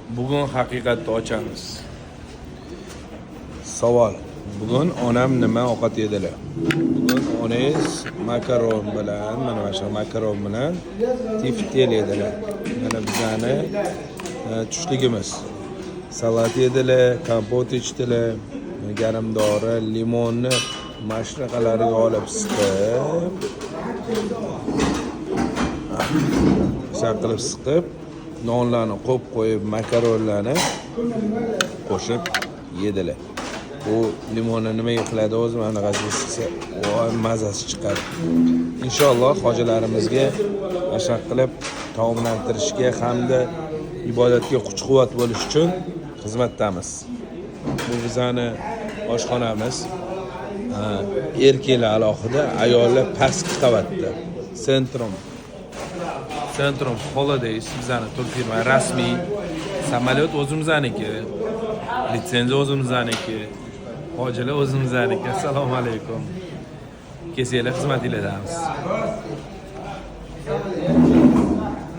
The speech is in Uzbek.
Bugun haqiqatni ochamiz. Savol: bugun onam nima ovqat yedilar? Bugun onangiz makaron bilan, mana shu makaron bilan tiftel yedilar. Mana bizani tushligimiz. Salat yedilar, kompot ichdilar, garmdori, limonni mana olib siqib, shunaqa qilib siqib, nonlarni qo'yib qo'yib, makaronlarni qo'shib yedilar. Bu limonni nimaga qiladi o'zi, mana bunaqasiga siqsa, voy, mazasi chiqadi. Inshaalloh hojilarimizga mana shunaqa qilib taomlantirishga hamda ibodatga kuch-quvvat bo'lish uchun xizmatdamiz. Bu bizani oshxonamiz. Erkaklar alohida, ayollar pastki qavatda. Centrum Holidays bizani turfirma rasmiy. Samolyot o'zimizniki, litsenziya o'zimizniki, hojilar o'zimizniki. Assalomu alaykum. Kelsanglar, xizmatinglardamiz.